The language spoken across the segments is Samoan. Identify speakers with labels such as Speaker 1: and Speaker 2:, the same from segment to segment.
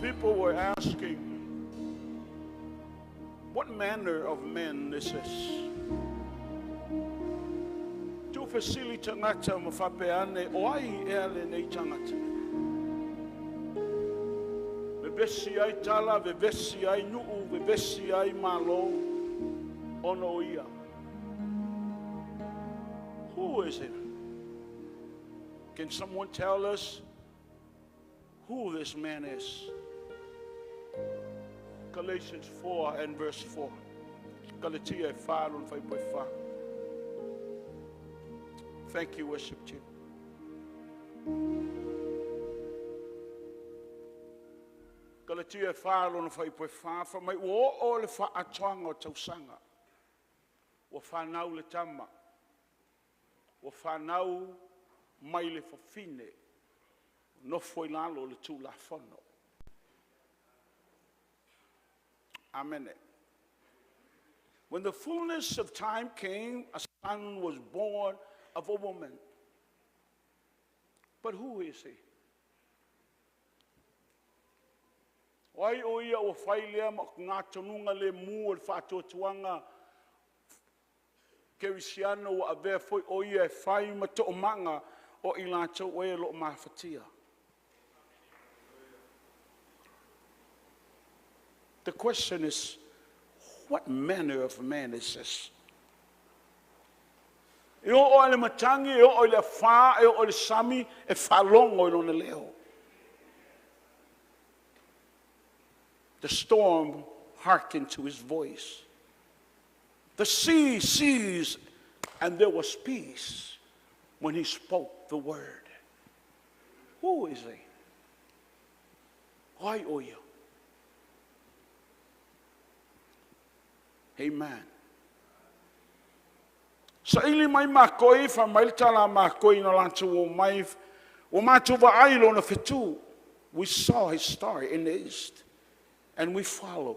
Speaker 1: People were asking, "What manner of man this is?" Tuufesili tagata ma faapea ane, o ai ea lenei tagata? Vevesi ai tala, vevesi ai nuu, vevesi ai malo, ona o ia. Who is it? Can someone tell us who this man is? Galatians 4 and verse 4. Galatia e 4 lona fuaiupu e 4. Thank you, worship team. Galatia e 4 lona fuaiupu e 4, fai mai ua oo le faatoaga o tausaga. Ua fanau le tama. Ua fanau mai le fafine. Nofo i lalo o le Tulafono. Amen. When the fullness of time came, a son was born of a woman. But who is he? O ai o ia ua fai lea ma gatonuga lemu o le faatuatuaga kerisiano ua avea foi o ia e fai ma toomaga o i latou e o lo o mafatia? The question is, what manner of man is this? E oo i le matagi, e oo i le afā, e oo i le sami, e faalogo i lona leo. The storm hearkened to his voice. The sea ceased and there was peace when he spoke the word. Who is he? O ai o ia? Amen. Saili mai makoi, fai mai le tala a makoi na latou o mai, ua matou vaai lona fetu. We saw his star in the east, and we follow.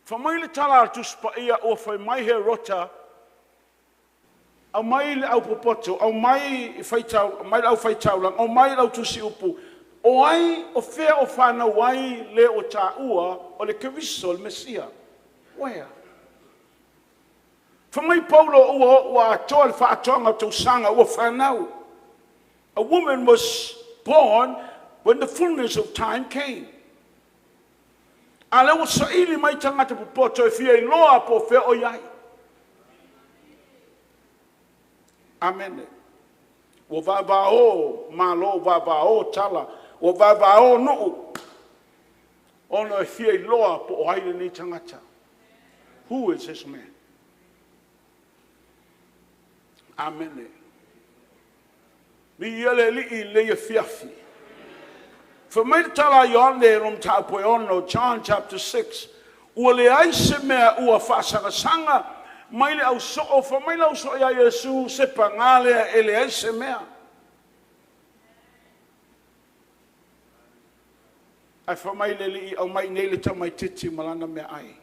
Speaker 1: Fai mai le tala a le Tusi Paia ua fai mai Herota, aumai le aupopoto, aumai faitau, aumai le aufaitaulaga, aumai le autusi upu, o ai o fea o fanau ai le o taua o le Keriso, le Mesia? Where? Fai mai Paulo ua atoa le faatoaga o tausaga ua fanau. A woman was born when the fullness of time came. A lea ua saili mai tagata popoto e fia iloa po o fea o i ai. Amene. Ua vavao malo, vavao tala, ua vavao nuu, ona e fia iloa po o ai lenei tagata. Who is this man? Amene. Viia le Alii i lenei afiafi. Fai mai le tala a Ioane lona mataupu e 6, John chapter 6, ua leai se mea ua faasagasaga mai le ausoo, fai mai le ausoo ia Iesu, se paga lea e leai se mea. Ae fai mai le Alii, aumai nei le tamaitiiti ma lana meaai.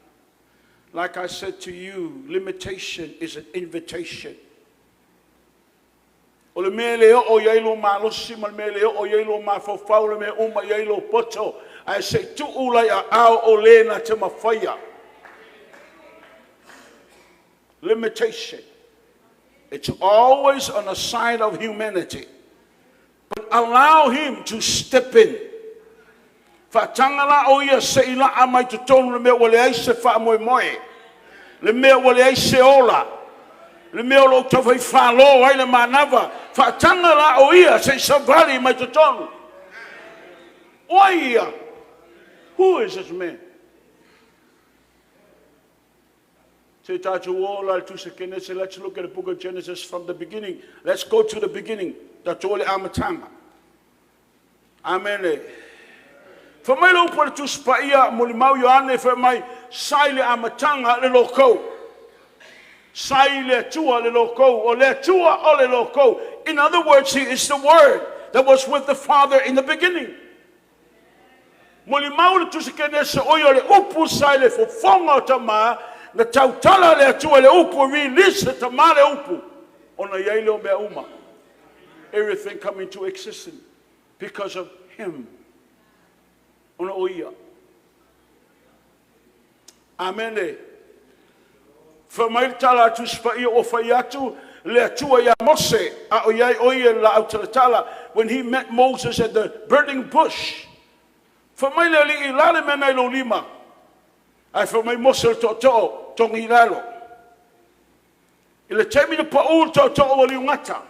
Speaker 1: Like I said to you, limitation is an invitation. O le mea e le oo i ai lou malosi ma le mea e le oo i ai lou mafaufau, le mea e uma i ai lou poto, ae se i tuu la i aao o le na te mafaia. Limitation. It's always on the side of humanity. But allow him to step in. Faataga la o ia se i laa mai totonu le mea ua leai se faamoemoe. Le mea ua leai se ola. Le mea o lo o taufai falo ai le manava. Faataga la o ia se i savali mai totonu. O ai ia? Who is this man? Se tatou o la le tusi Kenese. Let's look at the book of Genesis from the beginning. Let's go to the beginning. Tatou o le amataga. Amene. Fai mai le upu a le Tusi Paia, molimau Ioane, fai mai, sa i le amataga le lokou. Sa i le Atua le lokou. O le Atua o le lokou. In other words, he is the Word that was with the Father in the beginning. Molimau le tusi Kenese o ia o le upu sa i le fofoga o Tama, na tautala le Atua i le upu, release le Tama le upu, ona i ai lea o mea uma. Everything come into existence. Because of him. Ona o ia. Amene. Fai mai le tala a Tusi Paia ua fai atu le Atua ia Mose a o i ai o ia i le laau talatala, when he met Moses at the burning bush. Fai mai le Alii, "O le a le mea lena i lou lima?" Ae fai mai Mose, "O le tootoo." Togi i lalo. I le taimi na pau le tootoo ua liugata.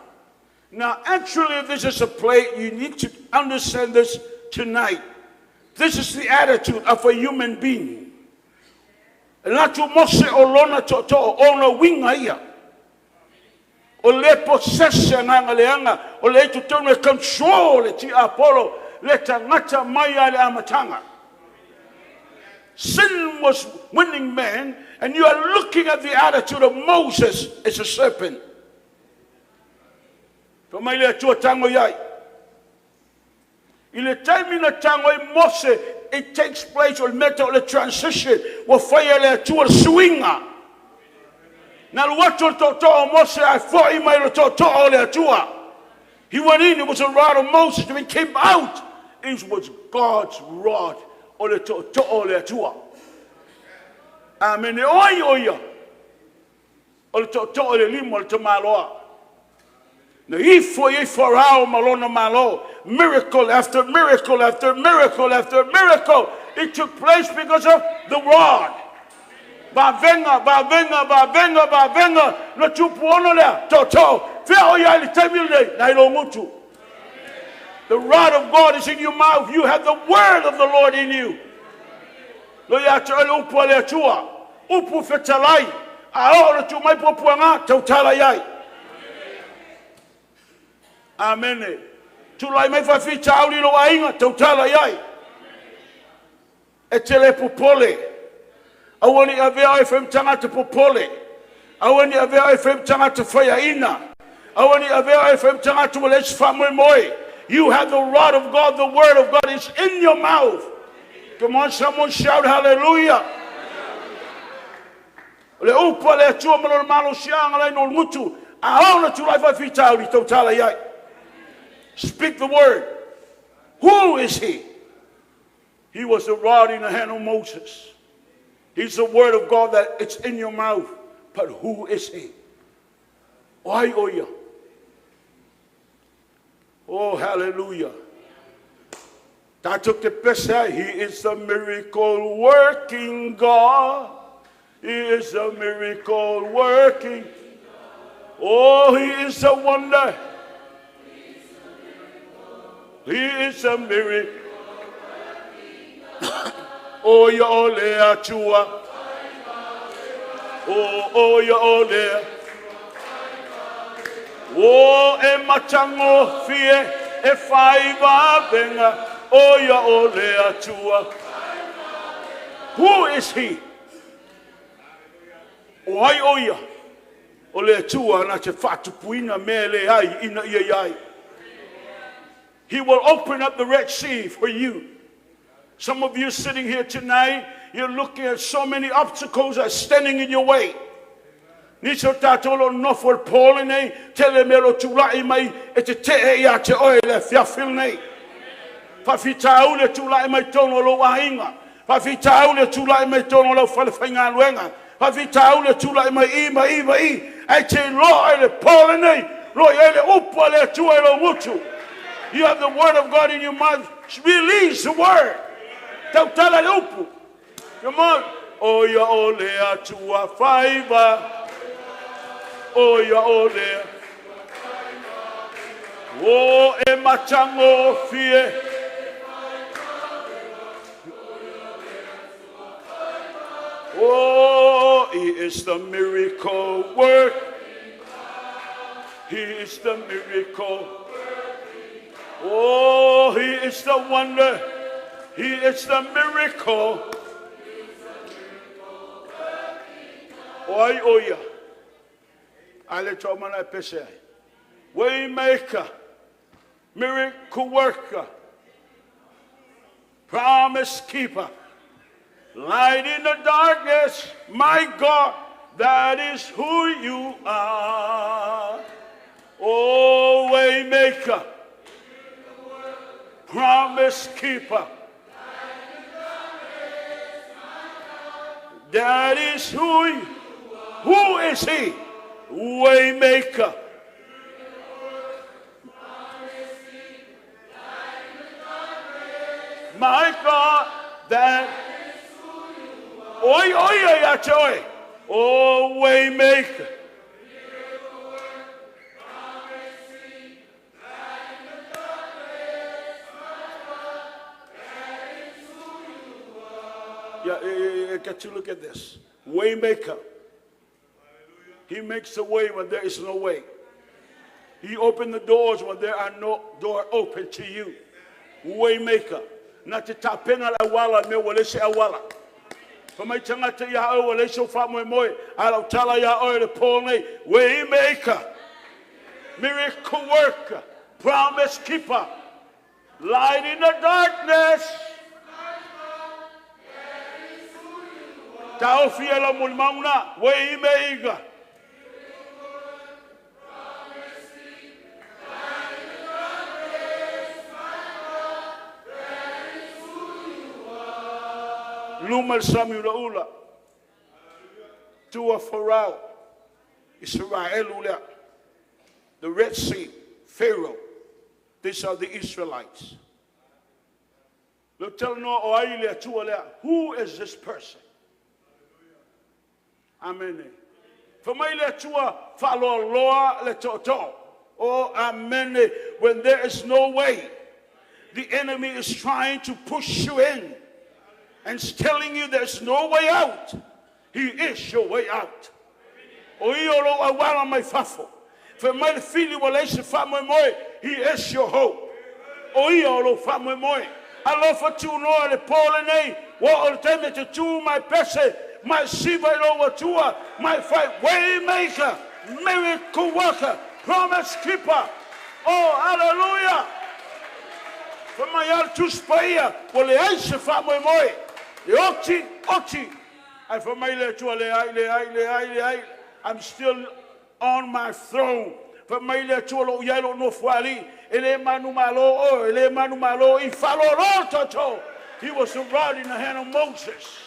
Speaker 1: Now, actually, this is a play. You need to understand this tonight. This is the attitude of a human being. E manatu Mose o lona tootoo, ona uiga ia. O le possess agaga leaga, o le i totonu e control le tiapolo, le tagata mai lava i le amataga. Sin was winning man, and you are looking at the attitude of Moses as a serpent. Fai mai le Atua, "Tago i ai." I le taimi na tago ai Mose, it takes place o le mea o le transition, ua faia le Atua le suiga. Na alu atu le tootoo o Mose ae foi mai le tootoo o le Atua. He went in, it was a rod of Moses. When he came out, it was God's rod. O le tootoo o le Atua. Amen. E oi o ia. O le tootoo o le lima o le tamaloa. Na ifo i ai Farao ma lona malo. Miracle after miracle after miracle after miracle. It took place because of the rod. Vavega, vavega, vavega, vavega. Na tupu ono lea. Tootoo. Fea o ia i le taimi lenei. Na i lo gutu. The rod of God is in your mouth. You have the word of the Lord in you. Lo ia te oe le upu a le Atua. Upu fetalai. A oo na tu mai puapuaga, tautala i ai. Amene. Tulai mai faafitauli i lou aiga, tautala i ai. E te le popole. Aua ne i avea oe e fai ma tagata popole. Aua ne i avea oe e fai ma tagata faiaina. Aua ne i avea oe e fai ma tagata ua leai se faamoemoe. You have the rod of God, the word of God is in your mouth. Come on, someone shout hallelujah. O le upu a le Atua ma lona malosiaga lai no gutu. A ona tulai faafitauli, tautala i ai. Speak the word. Who is he? He was the rod in the hand of Moses. He's the word of God that it's in your mouth. But who is he? Why o ia? Oh, hallelujah. Tatou te pese ai. He is the miracle working God. He is the miracle working. Oh, he is a wonder. He is a miracle. Oh, ia o le Atua. Oh, oh, ia o le. Oh, e matagofie e fai vavenga. Oh, ia o le Atua. Who is he? O ai o ia? O le Atua na te faatupuina mea le ai ina ia iai. He will open up the Red Sea for you. Some of you sitting here tonight, you're looking at so many obstacles that are standing in your way. Nisi o tatou lo nofo le po lenei, tele mea lo tulai mai e te tee ia te oe le afiafi lenei. Faafitauli e tulai mai tonu o lou aiga. Faafitauli e tulai mai tonu o lau falefaigaluega. Faafitauli e tulai mai i ma i ma i. Ae te iloa i le po lenei, lo i ai le upu a le Atua i lou gutu. You have the word of God in your mouth. Release the word. Tautala le upu. Come on. O ia o le Atua faiva. O ia o le. O e matagofie. Oh, he is the miracle work. He is the miracle. Oh, he is the wonder. He is the miracle. O ai o ia. A le tau mana e pese ai. Waymaker, miracle worker, promise keeper, light in the darkness, my God, that is who you are. Oh, waymaker. Promise keeper. That is who he, who is he? Waymaker. My God, that oi oi oi ia te oe. Oh, waymaker. Yeah, yeah, yeah, get to look at this. Waymaker. He makes a way when there is no way. He opened the doors when there are no door open to you. Waymaker. Na te tapena le auala me ua le se auala. Fa mai tagata ia au ua le so faamoemoe. A lau tala ia oe le pō nei. Waymaker. Miracle worker. Promise keeper. Light in the darkness. Taofi e lau molimau Waymaker. Luma le sami ula ula. Tua Farao. Israelu lea. The Red Sea. Pharaoh. These are the Israelites. Le talanoa o ai le Atua lea. Who is this person? Amen. Fa mai le Atua faaloaloa le tootoo. Oh, amen. When there is no way, the enemy is trying to push you in and telling you there's no way out. He is your way out. O ia o lou auala mai fafo. Fa mai le fili ua leai se faamoemoe. He is your hope. O ia o lou faamoemoe. Alofa tunoa le pō lenei. Ua o le taimi te tū mai pese. Mai siva i lou Atua. Mai fai way maker. Miracle worker. Promise keeper. Oh, hallelujah. Fa mai al Tusi Paia. Ua leai se faamoemoe. E oti, oti. Ai fa mai le Atua le ai, le ai, le ai, le ai. I'm still on my throne. Fa mai le Atua lo iai lo nofo ali. E le manu malo o, e le manu malo i whalolo toto. He was a rod in the hand of Moses.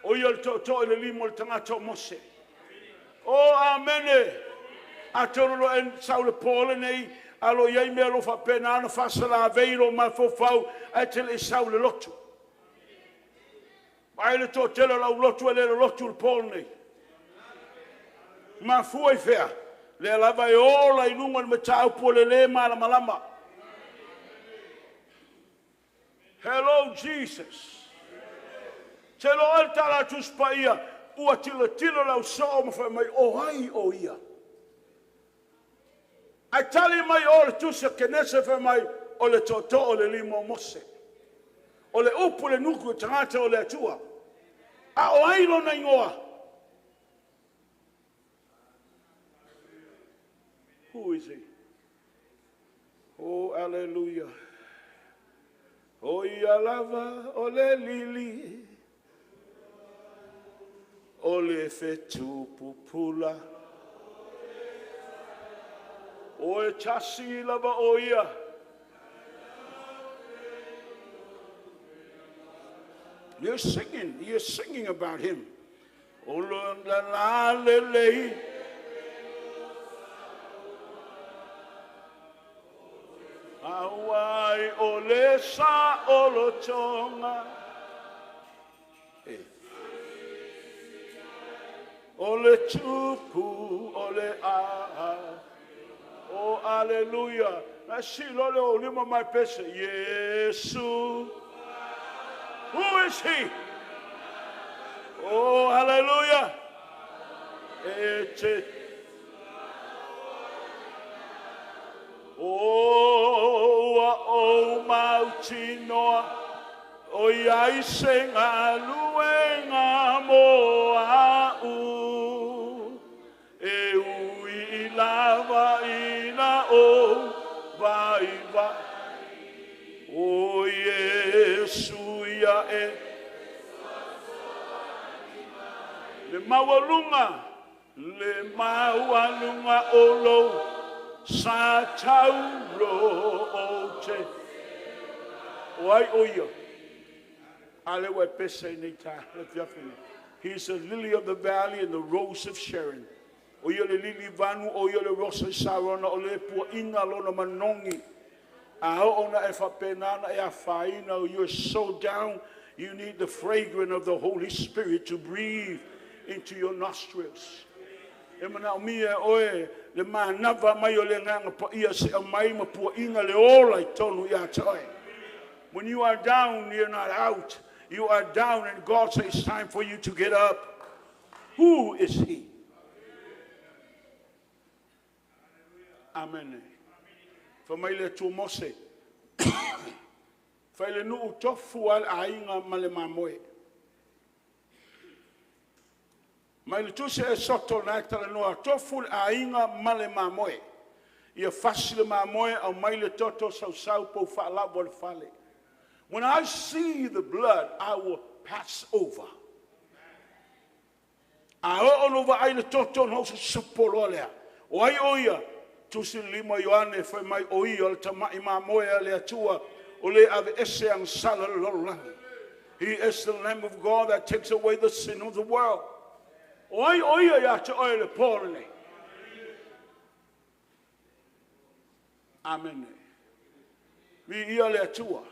Speaker 1: O ia le tootoo i le lima o le tagata o Mose. Oh, amene. A tolu lo en sau le pō lenei, a lo iai mea lo faapena ona faasalavei lo mafaufau ae te le i sau le lotu. Ai le toatele o lau lotu e le lotu le pō lenei. Mafua i fea? Lea lava e ola i luga o le mataupu o le lē malamalama. Hello, Jesus. Te lo al tala Tusi Paia, ua tilotilo lau soo ma fai mai o ai o ia. Ai tali mai o le tusi a Kenese fai mai o le tootoo o le lima o Mose. O le upu le nuku o tagata o le Atua. A o ai lona igoa? Who is he? Oh, hallelujah. O ia lava o le lili. O le fetu pupula. O e tasi lava o ia. You're singing about him. O lo la la le le. Auai o le sa o lo tonga. O le tupu o le a. Oh, hallelujah. Na si lo le o lima mai pese. Yesu. Who is he? Oh, hallelujah. E te. Oh, a o mautinoa. O iai se galuega mo a'u. E ui i lava ina o vai vai. O Iesu ia e. Le maualuga o lou. Sa tauro o te. O ai o ia? A lea ua e pese i nei ta le afiafi nei. He is the lily of the valley and the rose of Sharon. O ia le lili vanu, o ia le rosa i Sarona, o le puaina lona manogi. A oo ina e faapena ona e afaina, you are so down, you need the fragrance of the Holy Spirit to breathe into your nostrils. E manaomia e oe le manava mai o le Agaga Paia se aumai ma puaina le ola i tonu ia te oe. When you are down, you're not out. You are down and God says it's time for you to get up. Who is he? Amene. Fai mai le Atua Mose, fai le nuu tofu lava le aiga ma le mamoe. Mai le tusi a Esoto na e talanoa, tofu le aiga ma le mamoe. Ia fasi le mamoe, aumai le toto sausau pou faalavo o le fale. When I see the blood, I will pass over. A oo ina ou vaai i le toto ona ou sosopo loa lea. O ai o ia? Tusi le 5 Ioane fai mai o ia o le tamai mamoe a le Atua o le aveese agasala o le lalolagi. He is the Lamb of God that takes away the sin of the world. O ai o ia ia te oe le po lenei? Amene. Viia le Atua.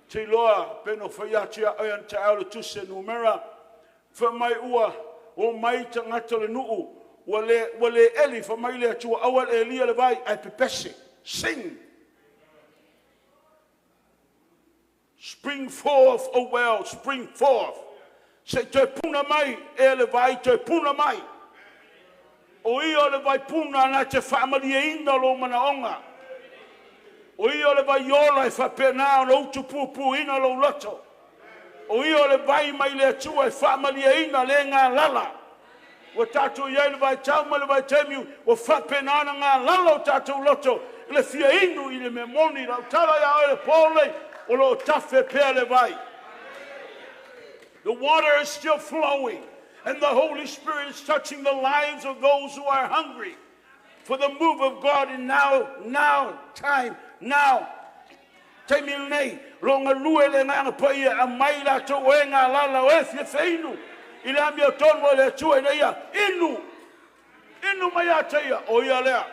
Speaker 1: Te iloa pe na fai atu ia oe ana taeao le tusi a Numera, fai mai ua o mai tagata o le nuu, ua le eli, fai mai le Atua, aua le elia le vai, ae pepese. Sing. Spring forth, O well, spring forth. Se i toe puna mai e le vai, toe puna mai. O ia o le vai puna na te faamalieina lou manaoga. O ia o le vai ola e faapena ona utupupuina lou loto. O ia o le vai mai le Atua e faamalieina le galala. Ua tatou i ai i le vaitau ma le vaitaimi ua faapena ona galala o tatou loto i le fia inu i le mea moni. Lau tala ia oe le po lenei, o lo o tafe pea le vai. The water is still flowing, and the Holy Spirit is touching the lives of those who are hungry for the move of God in now, now time, now. Taimi lenei, lo galue le Agaga Paia aumai latou o e galala o e fia feinu i le amiotonu a le Atua ina ia inu, inu mai ia te ia, o ia lea.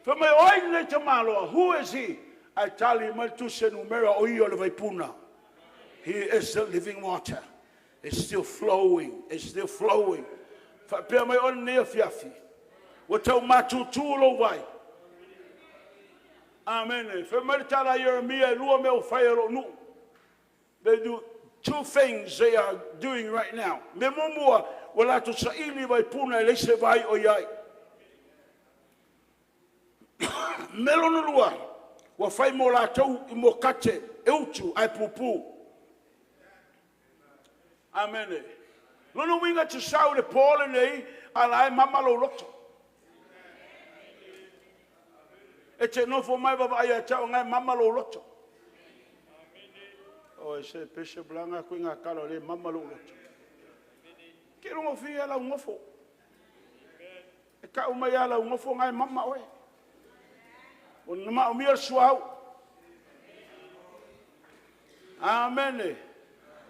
Speaker 1: Fai mai, o ai lenei tamaloa? Who is he? Ae tali mai le tusi a Numera, o ia o le vaipuna. He is the living water. It's still flowing. It's still flowing. Faapea mai oe lenei afiafi. Ua tau matutu lou vai. Amene. Fai mai le tala a Ieremia e lua mea ua fai e lou nuu. They do two things they are doing right now. Mea muamua, ua latou saili i vaipuna e leai se vai o i ai. Mea lona lua, ua fai mo latou i mokate e utu ae pupu. Amene. Lona uiga e te sau i le po lenei, a la e mama lou loto. E te nofo mai vaavaai ia te au o lena e mama lou loto. Oi se pese blanga ku ngā kala o le mama lou loto. Ke longo fia lau ngofo. E kau mai a lau ngofo ngai mama oe. O na maomia le suau. Amene.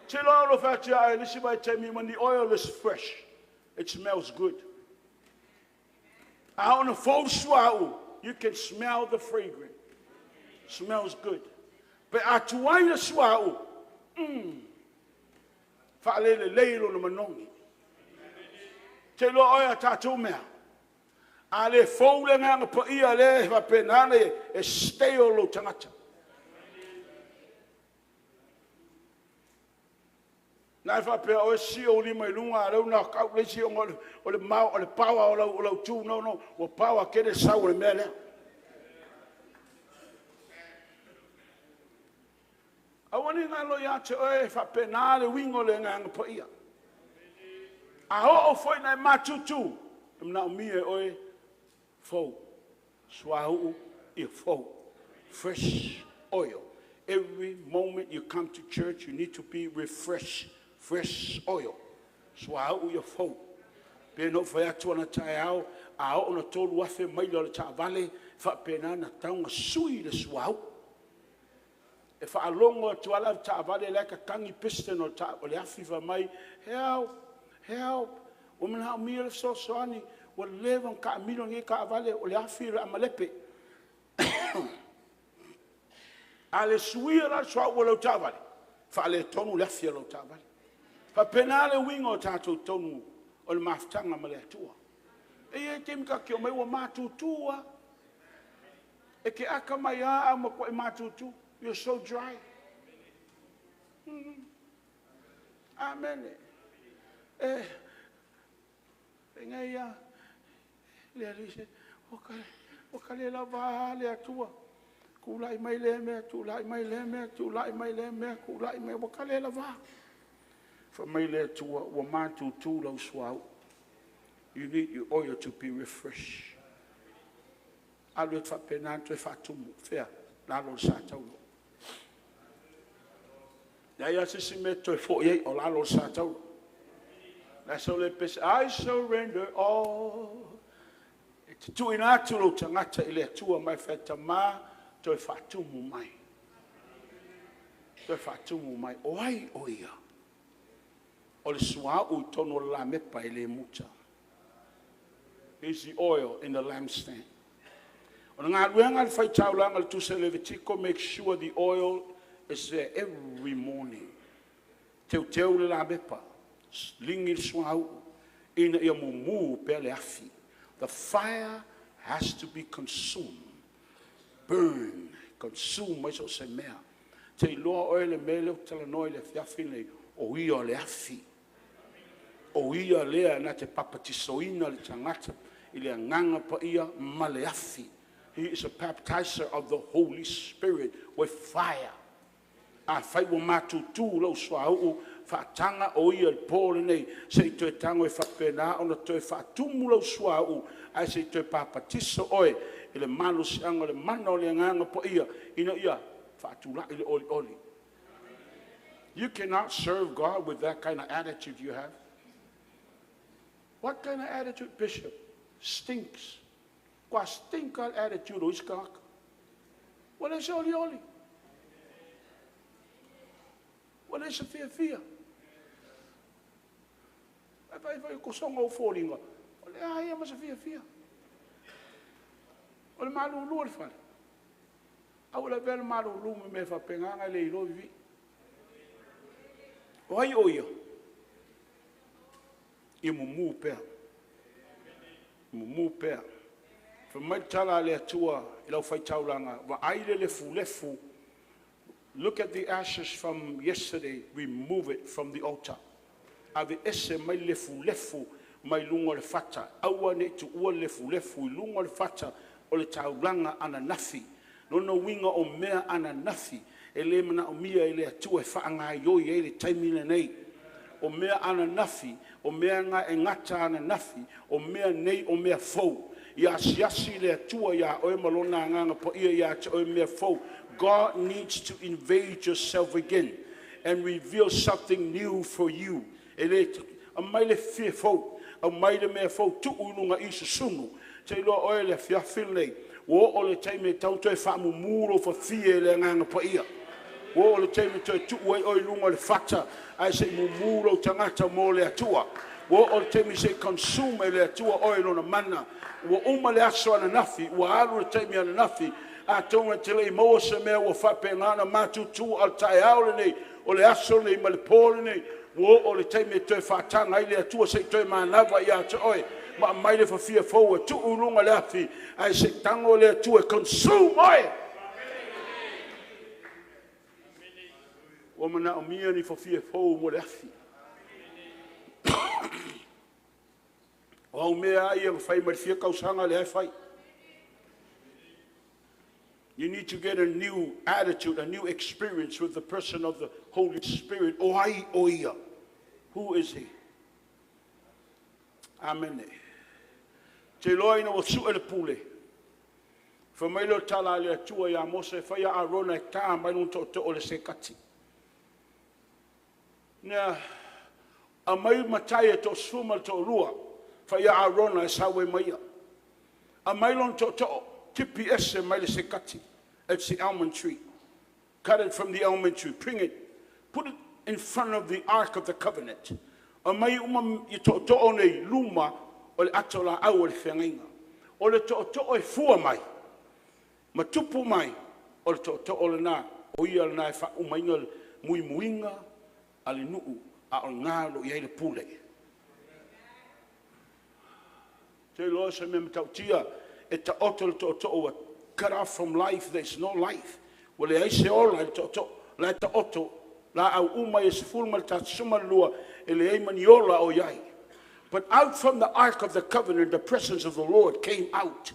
Speaker 1: Te loa o lo whatia ai lisi vai taimi when the oil is fresh, it smells good. A ona fou suau, you can smell the fragrance. Smells good. Pe a tuai le suau, faalelelei lona manogi. Te iloa oe a tatou mea. A le fou le Agaga Paia lea e faapena ona e stale lou tagata. Na e faapea oe sii ou lima i luga a o lea ua knock out le isi ona o le mao o le power o lau tu. No, no, ua power tele le sau o le mea lea. Aua ne i galo ia te oe e faapena le uiga o le Agaga Paia. A oo foi ina e matutu, e manaomia e oe fou, suauu ia fou, fresh oil. Every moment you come to church, you need to be refreshed, fresh oil. Suauu ia fou. Pe na ou fai atu ana taeao, A oo ina 3,000 maila o le taavale, e faapena ona tatau ona sui le suauu. E faalogo atu lava le avetaavale la e tatagi piston o le afi fai mai, “Help, help, ua manaomia le fesoasoani, ua leva ona taamilo lenei taavale, o le afi o le a malepe.” A le suia la o le suauu o lau taavale, faaletonu le afi o lau taavale. E faapena le uiga o tatou i totonu o le mafutaga ma le Atua. E i ai taimi tatou te omai ua matutu lava. E te ata mai lava ae ua matuai matutu. You are so dry. Amene. E nei lava, le Alii, ua ta le lava a le Atua, tulai mai lea mea, tulai mai lea mea, tulai mai lea mea, tulai mai, ua ta le lava. Fai mai le Atua, “Ua matutu lau suauu. You need your oil to be refreshed.” Alu atu faapena ona toe faatumu. Fea? Lalo o le sa taula. E leai lava se isi mea e te toe foi ai, o lalo o le sa taula. O le a sau le pese? I surrender all. E te tuuina atu lou tagata i le Atua ma e fai atu, “Tama, toe faatumu mai, toe faatumu mai.” O ai o Ia? O le suauu i totonu o le lamepa e le muta. He is the oil in the lampstand. O le galuega a le faitaulaga i le Tusi a le Levitiko, make sure the oil is there every morning. Teuteu le lamepa, ligi le suauu ina ia mumu pea le afi. The fire has to be consumed, burn, consume ai so o se mea. E te iloa oe le mea lea ou te talanoa ai i le afiafi lenei, o Ia o le afi. O Ia lea na te papatisoina le tagata i le Agaga Paia ma le afi. He is a baptizer of the Holy Spirit with fire. Afai ua matutu lou suauu, faataga o Ia i le po lenei se i toe tago e faapena ona toe faatumu lou suauu, ae se i toe papatiso oe i le malosiaga o le mana o le Agaga Paia ina ia faatulai le olioli. You cannot serve God with that kind of attitude you have. What kind of attitude, Bishop? Stinks. Ua stink lava le attitude o isi tagata. Ua leai se olioli, ua leai se fiafia. A vaai foi e tosoga ou foliga, e leai lava ma se fiafia. O le malulu o le fale, aua le avea le malulu ma mea faapena ona e le iloa vivii. O ai o Ia? Ia mumu pea, mumu pea. Fai mai le tala a le Atua i le aufai-taulaga, “Vaai le lefulefu.” Look at the ashes from yesterday, remove it from the altar. Aveese mai le lefulefu mai luga o le fata. Aua ne i tuua le lefulefu i luga o le fata o le taulaga ananafi. Lona uiga o mea ananafi e le manaomia e le Atua e faagaoioi ai le taimi lenei. O mea ananafi, o mea na e gata ananafi, o mea nei o mea fou. Ia asiasi le Atua ia oe ma Lona Agaga Paia ia te oe i mea fou. God needs to invade yourself again and reveal something new for you. E le aumai le fia fou, aumai le mea fou, tuu i luga i susunu. Te iloa oe le afiafi lenei, ua oo i le taimi e tatau ona toe faamumu lou fafie i le Agaga Paia. Ua oo i le taimi e toe tuu ai oe i luga o le fata ae se i mumu lou tagata mo le Atua. Ua oo i le taimi se i consume e le Atua oe i Lona mana. Ua uma le aso ananafi, ua alu le taimi ananafi. Atonu e te le i maua se mea ua faapena ona matutu, a o le taeao lenei, o le aso lenei ma le po lenei, ua oo i le taimi e toe faataga ai le Atua se i toe manava ia te oe ma aumai le fafie fou e tuu i luga o le afi ae se i tago le Atua e consume oe. Ua manaomia ni fafie fou mo le afi. O au mea lava ia na fai mai le fia tausaga lea e fai. You need to get a new attitude, a new experience with the person of the Holy Spirit. O ai o Ia? Who is He? Amene. Te iloa ina ua sue le pule, fai mai lea o le tala a le Atua ia Mose, “Faia Arona e ta mai lona tootoo o le sekati. Na aumai matai e toasefulu ma le toalua, fai ia Arona e sau ai ma ia.” Aumai lona tootoo, tipi ese mai le sekati. It's the almond tree. Cut it from the almond tree. Bring it. Put it in front of the ark of the covenant. Aumai uma i tootoo nei luma o le ato laau o le feagaiga. O le tootoo e fua mai ma tupu mai, o le tootoo lena, o ia lena e faaumaina le muimuiga a le nuu, a o lena o lo o i ai le pule. Ou te iloa o se mea matautia e taoto le tootoo ua cut off from life, there is no life. Ua leai se ola i le tootoo, o la e taoto laau uma ia e 12, e leai ma ni ola o i ai. But out from the ark of the covenant, the presence of the Lord came out.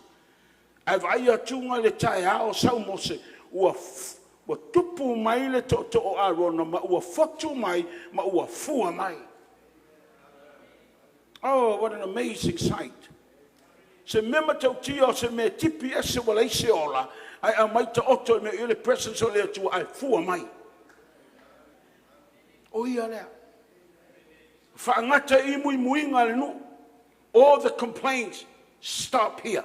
Speaker 1: Ae vaai atu i le taeao sau Mose, ua tupu mai le tootoo o Arona ma ua fotu mai ma ua fua mai. Oh, what an amazing sight. Se mea matautia o se mea e tipi ese ua leai se ola, ae aumai taoto i mea i le presence o le Atua ae fua mai. O ia lea. Faagata i muimuiga a le nuu. All the complaints stop here.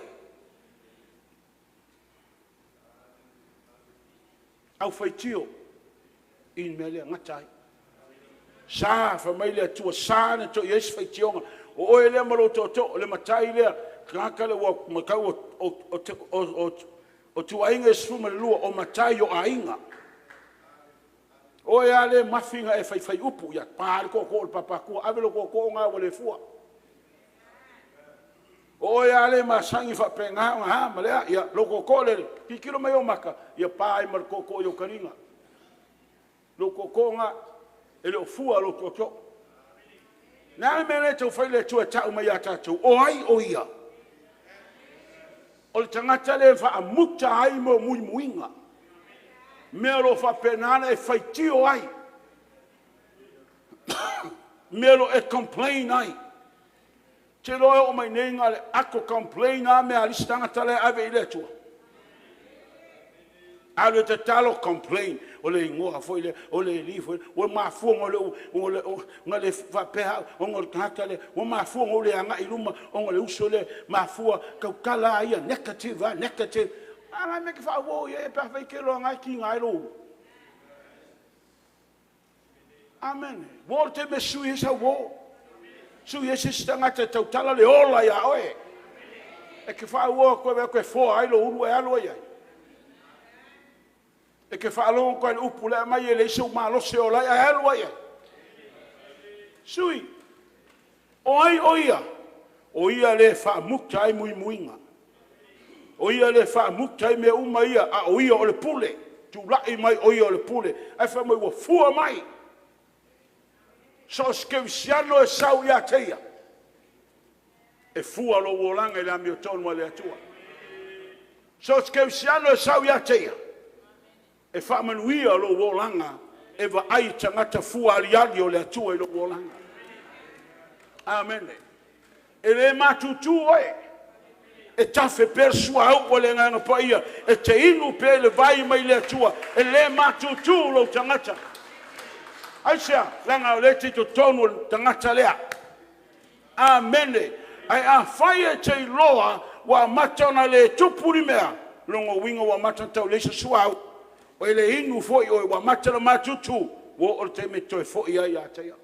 Speaker 1: Aufaitio i le mea lea, gata ai. Sa, fai mai le Atua, sa ona toe i ai se faitioga. O oe lea ma lou tootoo, le matai lea, le tagata lea ua matau o ituaiga e 12 o matai o aiga. O oe lava lea e mafi ona e faifai upu, ia pa le tootoo i le papa tua, ave lou tootoo lena ua le fua. O oe lava lea e masani ona faapena ona a ma le a, ia, lou tootoo lea, tilotilo mai ou mata, ia pa ai ma le tootoo i ou taliga. Lou tootoo lena, e le o fua lou tootoo. O le a le mea lea e tau fai le Atua e tau mai ia tatou? O ai o Ia? O le tagata lea e faamuta ai muimuiga, mea o lo o faapena ona e faitio ai, mea o lo o e complain ai. Ou te iloa e oo mai nei na o le ato complain lava mea a le isi tagata la e ave i ai le Atua. Alu e tatalo, complain, o le igoa foi lea, o le alii foi lea, ua mafua ona le faapea au ona o le tagata lea, ua mafua ona ou le agai i luma ona o le uso lea, e mafua, e tautala lava ia, negative lava, negative. A o le a le mea e te faauo i ai pe afai e te iloa o lena e tiga ai lou ulu? Amene. Ua oo i le taimi e sui ai sau uo, sui ai se isi tagata e tautala le ola ia oe. E te faauo atu e foa ai lou ulu e alu ai i ai? E te faalogo atu lava i le upu la e aumai e leai sou malosi e ola ai, ae alu ai i ai? Sui. O ai o Ia? O Ia lea e faamuta ai muimuiga. O Ia lea e faamuta ai mea uma ia, a o Ia o le pule. Tulai mai o Ia o le pule, ae fai mai ua fua mai. So o se kerisiano e sau ia te Ia, e fua lou olaga i le amiotonu a le Atua. So o se kerisiano e sau ia te Ia, e faamanuia lou olaga e vaai i tagata fua aliali o le Atua i lou olaga. Amene. E le matutu oe, e tafe pea le suauu o le Agaga Paia e te inu pea i le vai mai le Atua, e le matutu lou tagata. Aisea? Leaga o lea e te i totonu o le tagata lea. Amene. Ae afai e te iloa ua amata ona le tupu ni mea, o lona uiga ua amata ona tau leai se suauu, ua e le inu foi oe ua amata ona matutu, ua oo i le taimi e toe foi ai ia te Ia.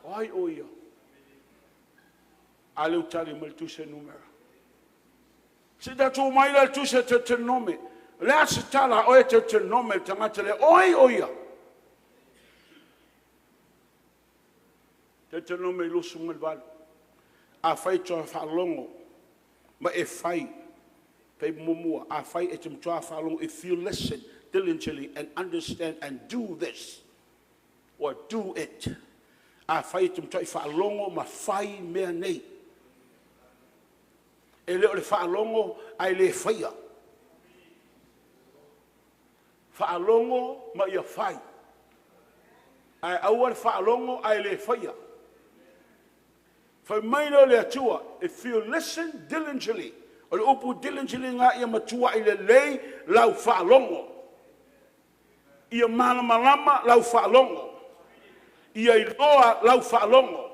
Speaker 1: O ai o Ia? A lea ua tali mai le Tusi a Numera. Se i tatou omai la i le tusi a Teuteronome. O le a se tala a oe Teuteronome le tagata lea? O ai o Ia? Teuteronome 28. Afai e te faalogo ma e fai, muamua, afai e te matua faalogo, if you listen diligently and understand and do this or do it. Afai e te matuai faalogo ma fai mea nei. E le o le faalogo ae le faia. Faalogo ma ia fai. Ae aua le faalogo ae le faia. Fai mai lea o le Atua, if you listen diligently, o le upu diligently lena ia matuai lelei lau faalogo, ia malamalama lau faalogo, ia iloa lau faalogo.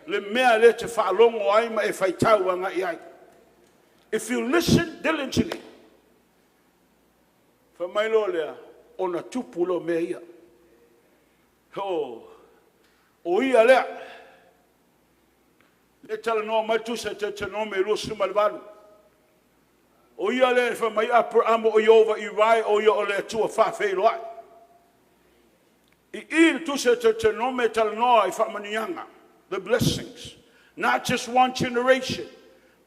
Speaker 1: Le mea lea e te faalogo ai ma e faitau agai i ai. If you listen diligently, fai mai loa lea, ona tupu loa mea ia. Oh, o ia lea. Lea e talanoa mai le Tusi a Deuteronome 28, o ia lea e fai mai Aperamo o Ieova Irae, o ia o le Atua faafeiloai. I i le Tusi a Deuteronome e talanoa i faamanuiaga, the blessings, not just one generation,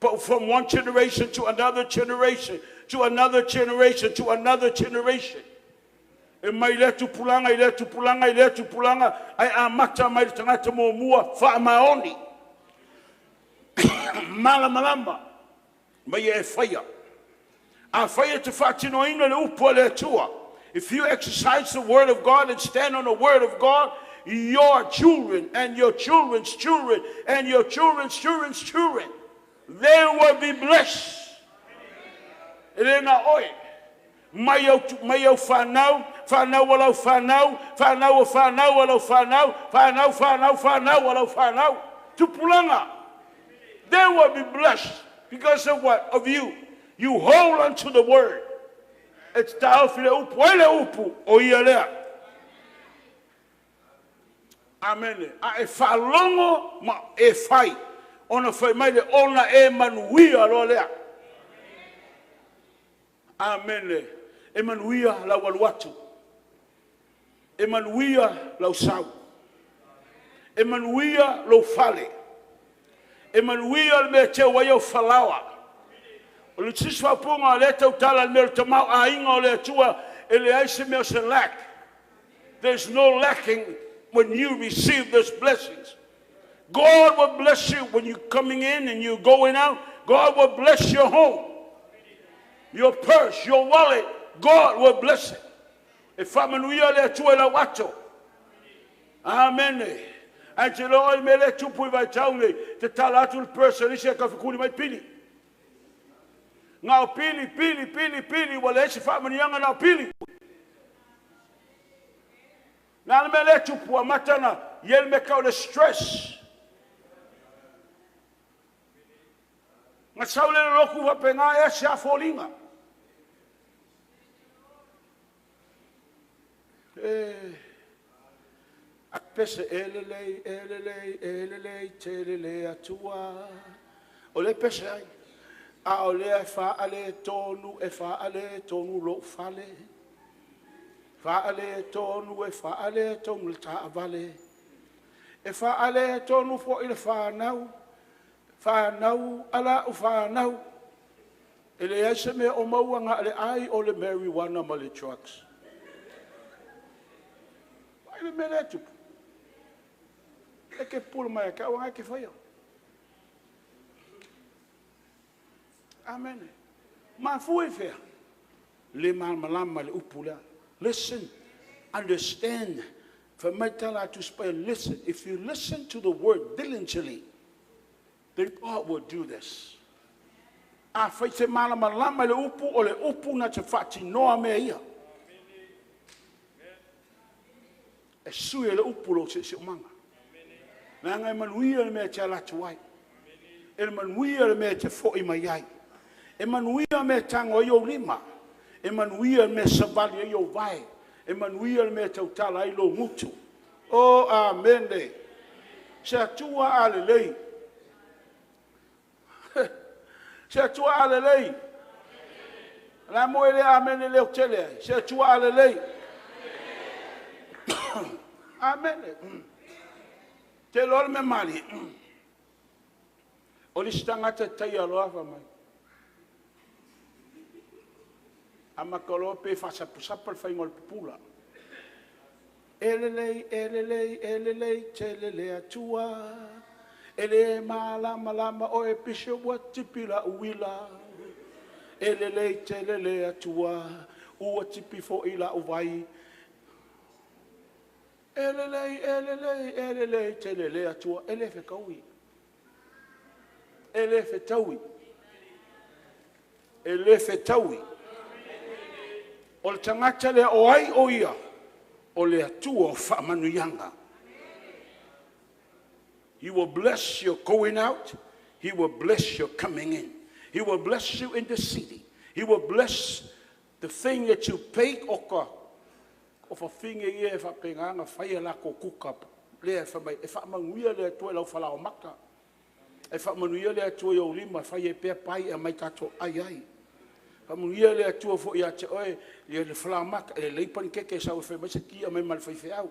Speaker 1: but from one generation to another generation, to another generation, to another generation. E mai lea tupulaga i lea tupulaga i lea tupulaga, ae amata mai le tagata muamua faamaoni, malamalama ma ia e faia. Afai e te faatinoina le upu a le Atua, if you exercise the word of God and stand on the word of God, your children and your children's children and your children's children's children, they will be blessed. E le na oe, mai au, mai au fanau, fanau a lau fanau, fanau a fanau a lau fanau, fanau, fanau, fanau a lau fanau, tupulaga. They will be blessed because of what? Of you. You hold onto the word. E te taofi le upu, ai le upu, o ia lea. Amene. A e faalogo ma e fai, ona fai mai lea, ona e manuia loa lea. Amene. E manuia lau alu atu. E manuia lau sau. E manuia lou fale. E manuia le mea e teu ai au falaoa. O le isi faaupuga o lea e tautala i le mea o le tamaoaiga o le Atua, e leai se mea o se lack. There's no lacking when you receive those blessings. God will bless you when you're coming in and you're going out. God will bless your home, your purse, your wallet. God will bless it. E faamanuia le Atua i lau ato. Amene. Ae te iloa i mea lea e tupu i vaitau nei, tatala atu le purse a le isi ae tafetuli mai pili. Na o pili, pili, pili, pili, ua leai se faamanuiaga na o pili. Na le mea lea e tupu, amata ona i ai le mea e tau o le stress. Na sau le lotu faapena, e ese lava foliga. E pese e lelei, e lelei, e lelei tele le Atua. O lea e pese ai, a o lea e faaletonu, e faaletonu lou fale, faaletonu, e faaletonu le taavale, e faaletonu foi le fanau, fanau a lau fanau. E leai se mea o maua na o le ai o le marijuana ma le drugs. Ai le mea lea e tupu. E te pupula mai ia te au, o lena e te faia. Amene. Mafua i fea? Le malamalama i le upu lea. Listen, understand. Fai mai tala a Tusi Paia, listen. If you listen to the word diligently, then God will do this. Afai te malamalama i le upu, o le upu na te faatinoa mea ia. E sui e le upu lou siosiomaga. Leaga e manuia le mea e te ala atu ai. E manuia le mea e te foi mai ai. E manuia mea e tago ai ou lima. E manuia le mea e savali ai ou vae. E manuia le mea e tautala ai lou gutu. O amene. Se Atua alelei. Se Atua alelei. La mo e le amene leo tele ai. Se Atua alelei. Amene. Te loa le mea malie. O le isi tagata e taia loa fai mai. Amata loa pe faasapasapa le faiga o le pupula. E lelei, e lelei, e lelei tele le Atua. E le malamalama oe Bishop ua tipi lau uila. E lelei tele le Atua, ua tipi foi lau vai. E lelei, e lelei, e lelei tele le Atua. E le fetaui. E le fetaui. E le fetaui. O le tagata lea o ai o ia? O le Atua o faamanuiaga. He will bless your going out. He will bless your coming in. He will bless you in the city. He will bless the thing that you pay o ka o fafine ia e faapena ona fai a latou kuka lea e fai mai e faamanuia le Atua i lau falaoamata, e faamanuia le Atua i ou lima e fai ai pea pai e aumai tatou ai ai. Faamanuia le Atua foi ia te oe i le falaoamata, e lelei panikeke e sau e fai mai se ki aumai ma le faifeau.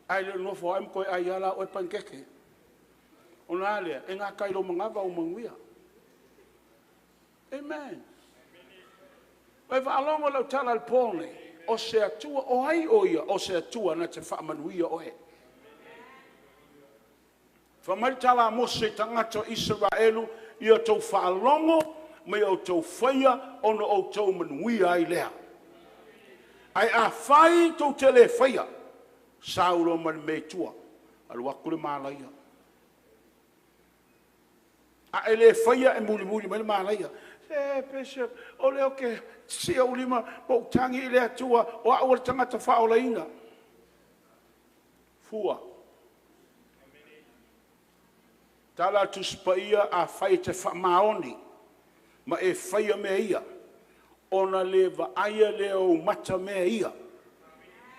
Speaker 1: Ae le o nofo ai ma toe ai lava la oe panikeke. Ona a lea, e gata i lou manava ou manuia. Amen. Ua e faalogo i lau tala i le po lenei? O se Atua, o ai o Ia? O se Atua na te faamanuia oe. Fai mai le tala a Mose i tagata o Isaraelu, ia outou faalogo ma ia outou faia ona outou manuia ai lea. Ae afai tou te le faia, sau loa ma le mea i tua, alu atu le malaia. A e le faia e mulimuli mai le malaia. Se Bishop, o lea ou te sii ou lima ma ou tagi i le Atua, o au o le tagata faaolaina. Fua. Tala a le Tusi Paia, afai e te faamaoni ma e faia mea ia, ona le vaaia lea o ou mata mea ia.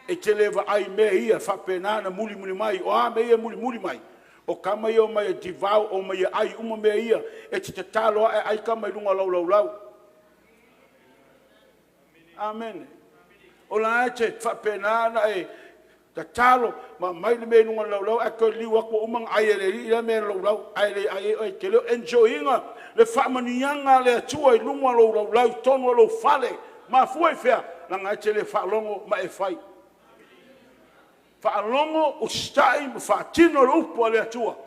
Speaker 1: E te le vaai i mea ia e faapena ona mulimuli mai. O a mea ia e mulimuli mai? O tama ia e omai e devour, omai e ai uma mea ia. E te tatalo lava e ai tama i luga o lau laulau. Amene. O la e te faapena ona e tatalo ma aumai le mea i luga o le laulau ae toe liliu atu ua uma ona ai e le alii lea mea i le laulau ae le ai ai oe. E te le o enjoy ina le faamanuiaga a le Atua i luga o lou laulau i totonu o lou fale. Mafua i fea? Leaga e te le faalogo ma e fai. Faalogo, usitai ma faatino le upu a le Atua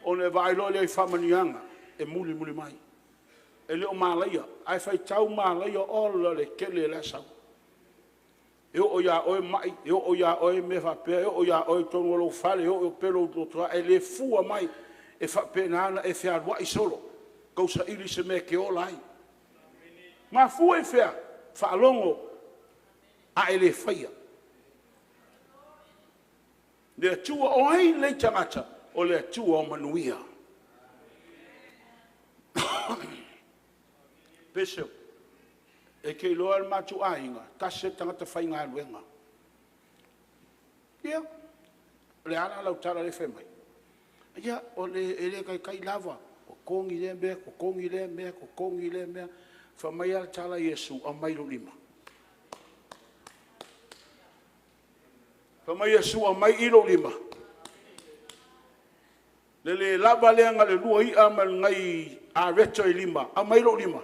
Speaker 1: ona e vaai loa lea i faamanuiaga e mulimuli mai. E le o malaia, ae faitau malaia, ola le tele la e sau. E oo ia oe mai, e oo ia oe mea faapea, e oo ia oe i totonu o lou fale, e oo pea lou lotoa, e le fua mai. E faapena ona e fealuai solo, tausaili se mea e te ola ai. Mafua i fea? Faalogo ae le faia. Le Atua, o ai nei tagata? O le Atua o manuia. Bishop, e te iloa le matou aiga, tasi le tagata faigaluega. Ia, o le a la lau tala lea e fai mai? Ia, o le, e le taitai lava, totogi lea mea, totogi lea mea, totogi lea mea. Fai mai le tala a Iesu, aumai lou lima. Fai mai Iesu, aumai i lou lima. Le le lava lea na le lua i'a ma ni nai areto e lima, aumai lou lima.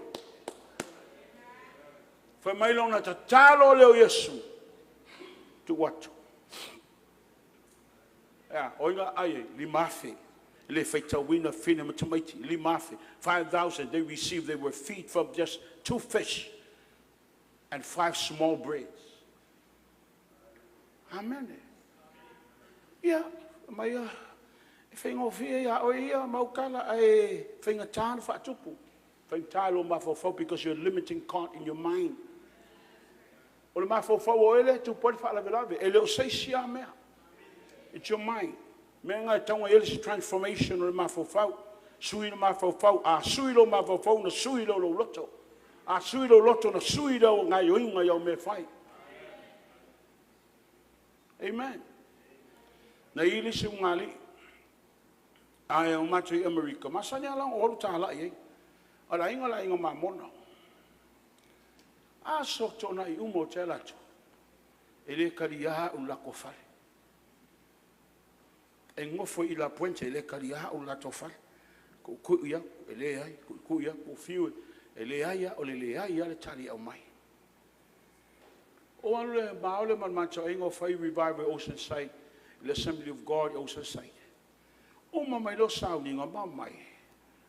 Speaker 1: Fai mai lona tatalo lea o Iesu, tuu atu. E a, o ai na aai ai? 5,000. E le faitauina fafine ma tamaiti, 5,000. 5,000 they received, they were feed from just two fish and five small breads. Amene. Ia, aumai ia, e faigofie ia oe ia mau tala, ae faigata ona faatupu. Faigata i lou mafaufau because you're limiting God in your mind. O le mafaufau o oe lea e tupu ai le faalavelave, e le o se isi lava mea. It's your mind. O le mea lena e tatau ona i ai le transformation o le mafaufau. Sui le mafaufau. A sui lou mafaufau ona sui lea o lou loto. A sui lou loto ona sui lea o au gaoioiga i au mea e fai. Amen. Na i ai le isi ulugalii, ae o matou i Amerika, masani lava la ona ou alu talai ai. O le aiga o le aiga Mamona. A aso Toonai uma ou te alu atu, e le talia au i le latou fale. E nofo i La Puente, e le talia au i le latou fale. Tuitui atu, e leai, tuitui atu, ou fiu e leai lava, o le leai lava le tali e aumai. Ou alu lea ma le matou aiga o fai revival i Oceanside, le Assembly of God i Oceanside. Uma mai loa sauniga ma omai,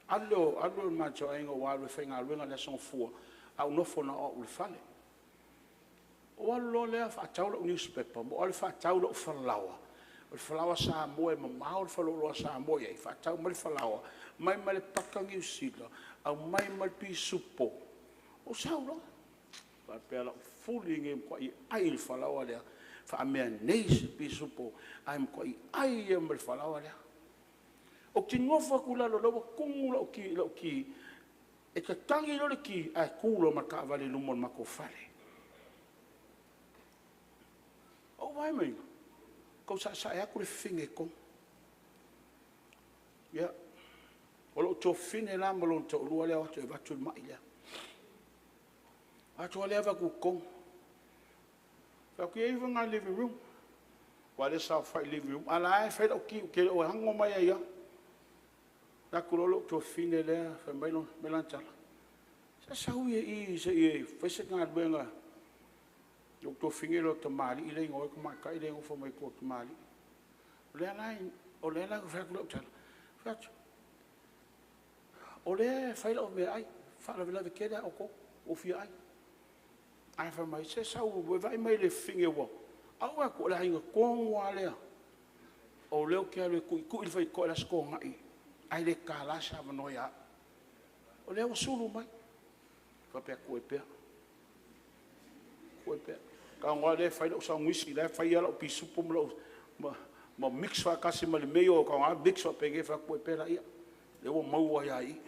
Speaker 1: alu lea o le matou aiga ua alu e faigaluega i le Aso Gafua, ae ou nofo na o au i le fale. Ou alu loa lea faatau lau nusipepa ma ou alu e faatau lau falaoa. O le falaoa Samoa e mamao le faleoloa Samoa e i ai, faatau mai le falaoa, aumai ma le paka Niu Sila, aumai ma le pisupo, ou sau loa. Faapea o le a ou fuli lenei, e matuai ai le falaoa lea. Faamea nei se pisupo, ae matuai ai lava ma le falaoa lea. Ou te nofo atu i lalo o la ua tumu lau ti, e tatagi loa le ti ae tu loa ma le taavale i luma o le matou fale. Ou vaai mai, tau saesae atu le fafine i totonu. Ia, o lou tuafafine la ma lona toalua lea e o atu e avatu le mai lea. O atu lea avatu i totonu, fai atu, ia ifo i ina i le living room. Aua o lea e saofai i le living room, a o la e fai lau ti ou te le o ano mai ai lava. Alu atu loa lou tuafafine lea fai mai lana tala, se sau ia i i se i fai se galuega. Lou tuafafine e le o le tamalii lea e igoa ai le tamaitai lea e nofo mai tua o le tamalii. O lea la, o lea la ua fai atu lau tala, ou fai atu, o lea e fai lau meaai, e faalavelave tele lava outou, ua ou fia ai. Ae fai mai, se sau e vaai mai i le fafine ua… Ae ou vaai atu, o le aiga tonu lava lea, o lea ou te alu e tuitui le faitotoa i le Aso Toonai ae le tatala se avanoa ia au. O lea ua sulu mai. Ou faapea atu, tuu ai pea, tuu ai pea. Tago lava lea e fai lau saogisi o la e fai lava lau pisupo ma mix faatasi ma le mayo mix faapenei. Ou fai atu, tuu ai pea laia, o lea ua maua ai lava i i.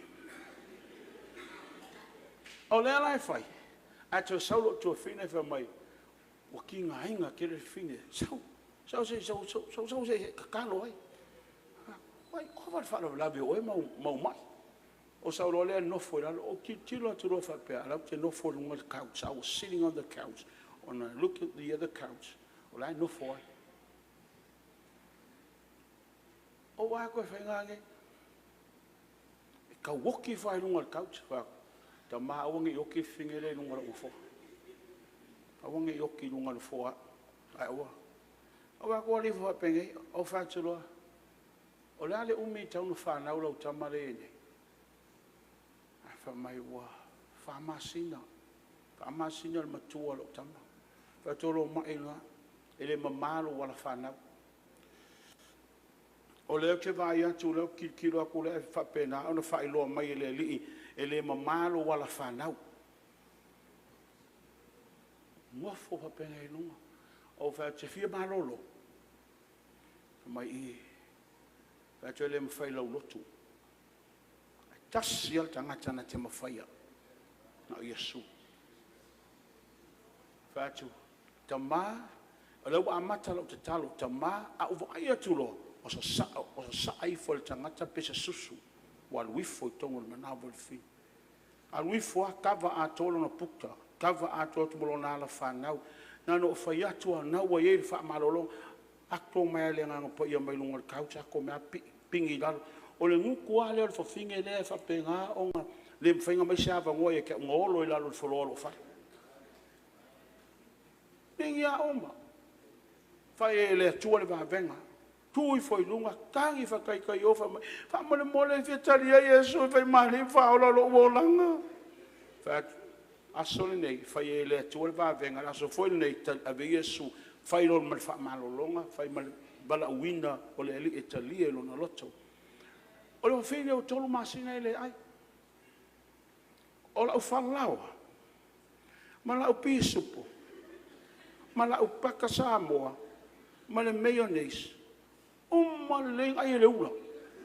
Speaker 1: O lea la e fai, ae toe sau lou tuafafine fai mai ua tigaina tele le fafine, sau, sau se i e tatalo ai. Ou fai atu, ua ova le faalavelave o oe ma ou mai. Ou sau loa lea nofo i lalo. Ou tilotilo atu loa faapea, a o la e ou te nofo i luga o le couch, I was sitting on the couch and I look at the other couch, o la e nofo ai. Ou vaai atu e fai nanei, e tau oti ifo lava i luga o le couch. Ou fai atu, tama aua ne i oti le fafine lea i luga o lou nofoa, aua ne i oti i luga o le nofoa o au, ae aua. Ou vaai atu alu ifo faapenei. Ou fai atu loa, o le a le umi e tatau ona fanau lau tama lea e i ai nei? Ae fai mai ua fa masina, fa masina le matua o lau tama. Ou fai atu, o lou mai lena, e le mama lou alafanau. O lea ou te vaai atu o lea ou te tilotilo atu o lea e faapena ona faailoa mai e le Alii, e le mama lou alafanau. Nofo faapenei i luga. Ou fai atu, e te fia malolo? Fai mai, ioe. Ou fai atu, e le mafai e lou loto, e tasi lava le tagata na te mafaia, na o Iesu. Ou fai atu, tama, o lea ua amata lau tatalo, tama, ae ou vaai atu loa, ua sasaa ifo e le tagata pese susu ua alu ifo i totonu o le manava o le fafine. Alu ifo lava kava atoa lona puta, kava atoa atu ma lona alafanau. Na ona ou fai atu lava o lena ua i ai le faamalologa, ato mai lava e le Agaga Paia mai luga o le couch ato mai lava pigi i lalo. O le gutu lava lea o le fafine lea e faapena ona le mafai ona aumai se avanoa ia te au na olo i lalo o le floor o lou fale. Pigi lava uma, fai e le Atua le vavega, tu ifo i luga, tagi faataitaio fai mai, faamolemole e fia talia Iesu e fai ma Alii ma Faaola o lou olaga. Ou fai atu, o le aso lenei e fai ai e le Atua le vavega, o le aso foi lenei e ave ai Iesu, fai loa ma le faamalologa, fai ma le valaauina o le Alii e talia i lona loto. O le fafine ua 3 masina e le ai. O lau falaoa ma lau pisupo ma lau paka Samoa ma le mayonnaise, uma lelei ona ai e le ula.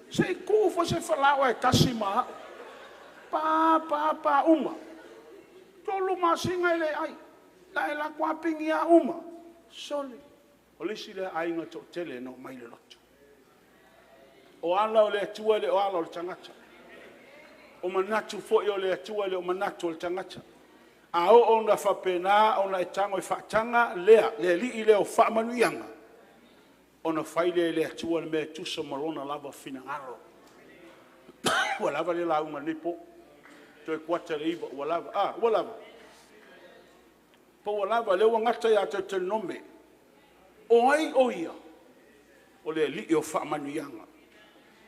Speaker 1: Se i tuu foi se falaoa e tasi ma au. Pa pa pa uma. 3 masina e le ai. Na alu atu lava pigi uma. Sole, o le isi lea aiga toatele na omai i le lotu. O ala o le Atua e le o ala o le tagata. O manatu foi o le Atua e le o manatu o le tagata. A oo ina faapena ona e tago e faataga lea, le Alii lea o faamanuiaga, ona fai lea e le Atua le mea e tusa ma Lona lava finagalo. Ua lava lea lauga i lenei po, toe kuata i le 9:00, ua lava a? Ua lava? Po ua lava? Lea ua gata ia Teutelonome. O ai o Ia? O le Alii o faamanuiaga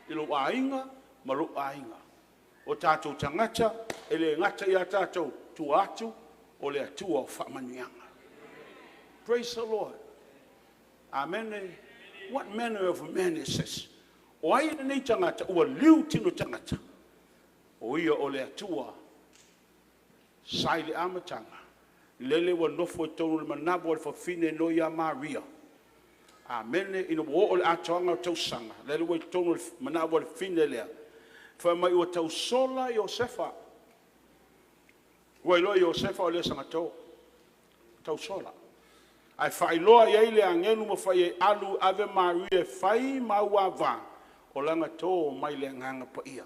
Speaker 1: i lou aiga ma lou aiga. O tatou tagata, e le gata ia tatou, o tua atu o le Atua o faamanuiaga. Praise the Lord. Amene. What manner of man is this? O ai lenei tagata ua liu tino tagata? O ia o le Atua sa i le amataga Lele ua nofo i totonu o le manava o le fafine lenei ia Maria. Amene. Ina ua oo i le atoaga o le tausaga, lele ua i totonu o le manava o le fafine lea, fai mai ua tausola Iosefa. Ua iloa e Iosefa o le sagatō, tausola. Ae faailoa i ai le agelu ma fai i ai, alu e ave Maria e fai ma auavā, o lana tō mai le Agaga Paia.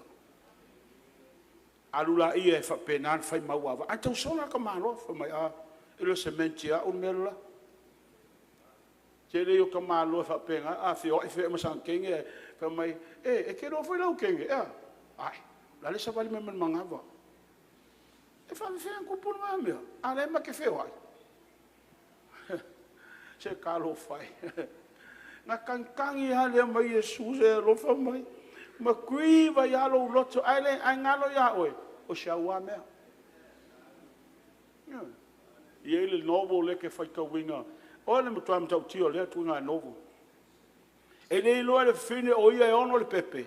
Speaker 1: Alu laia e faapena ona fai ma auavā, ae tausola le tamaloa. Fai mai, a, e le o se mea te au le mea le la. Tele ia o tamaloa e faapena, a feoai feoai ma sana teine ae fai mai, e, e te iloa foi lau teine ea? Ae, o la e savali mai ma le manava. E faapefea ona tupu lena mea a o la e ma te feoai? Se talofa e! Ona tagitagi lava lea mai Iesu, se i e alofa mai, ma grieve ai lava lou loto, ae galo ia oe, o si au lava mea. Ioe. E i ai le novel lea e te faitauina, o le matua matautia o lea ituaiga novel. E le iloa e le fafine o ia e ono le pepe,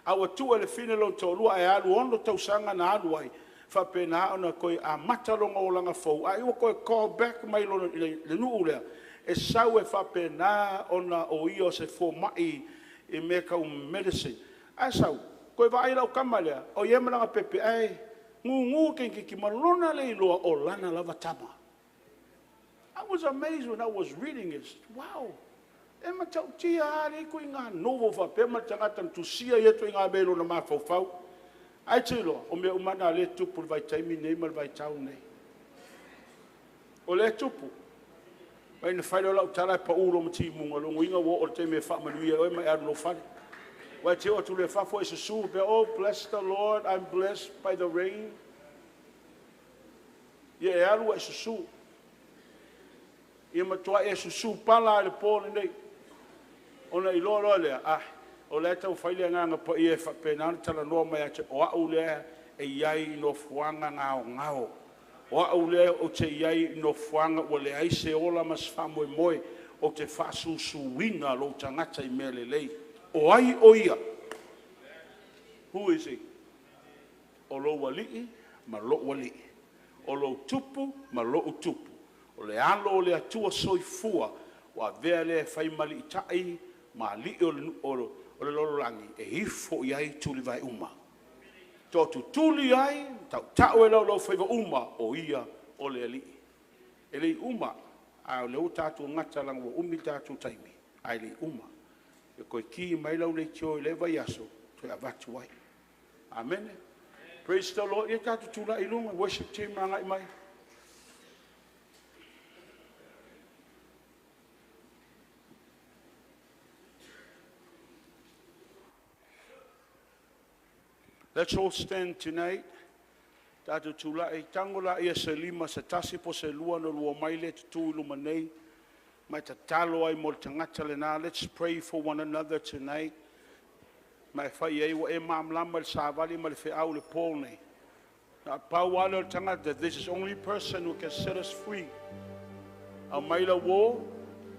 Speaker 1: a ua tuu e le fafine lona toalua ae alu 6 tausaga na alu ai, faapena ona toe amata lona olaga fou, a ua toe call back mai i le nuu lea, e sau e faapena ona o ia o se fomai i mea tau medicine. Ae sau, toe vaai lau tama lea, o i ai ma lana pepe ae gugu le tamaitiiti ma lona le iloa o lana lava tama. I was amazed when I was reading this. Wow! E matautia lava lea ituaiga novel faapea ma le tagata na tusia ia ituaiga mea i lona mafaufau. Ae te iloa, o mea uma lava na o lea e tutupu i le vaitaimi lenei ma le vaitau lenei. O lea e tupu. Vaai na fai loa lau tala ae pau loa ma timuga, o lona uiga ua oo i le taimi e faamanuia ai oe ma e alu i lou fale. Aua e te oo atu loa i fafo e susu faapea, oh bless the Lord, I'm blessed by the rain. Ia e alu ae susu. Ia matua e susu pala lava i le po lenei, ona e iloa loa lea, ah, o la e taumafai le Agaga Paia e faapena ona talanoa mai ia te oe, o au lea e i ai i nofoaga gaogao. O au lea ou te i ai i nofoaga ua leai se ola ma se faamoemoe, ou te faasusuina lou tagata i mea lelei. O ai o Ia? Who is He? O lou Alii ma lou Alii, o lou Tupu ma lou Tupu, o le Alo o le Atua Soifua ua avea lea e fai ma Aliitai ma Alii o le lalolagi e ifo i ai tulivae uma, tootutuli ai, tautau ai laulaufaiva uma, o Ia o le Alii. E le i uma, a o lea ua tatou gata leaga ua umi le tatou taimi, ae le i uma. E toe ki mai lau leitio i lea vaiaso toe avatu ai. Amene. Praise the Lord. Ia tatou tulai i luma, worship team agai mai. Let's all stand tonight. Tatou tulai, tago laia se lima se tasi po o se lua ona oulua omai lea e tutu i luma nei ma e tatalo ai mo le tagata lena. Let's pray for one another tonight. Ma e fai i ai, ua e malamalama i le savali ma le feau i le po lenei. Na o le pau lava lea o le tagata, this is only person who can set us free. Aumai lau uo,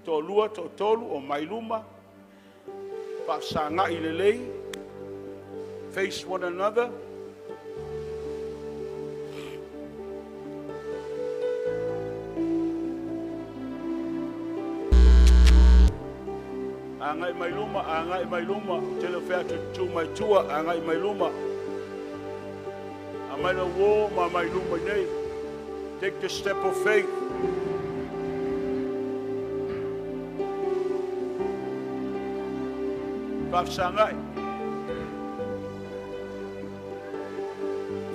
Speaker 1: toalua, toatolu, omai luma, faafesagai lelei, face one another. Agai mai luma, agai mai luma, ou te le o fai atu e tutu mai tua, agai mai luma. Aumai lau uo ma aumai luma i nei. Take the step of faith. Faafesagai.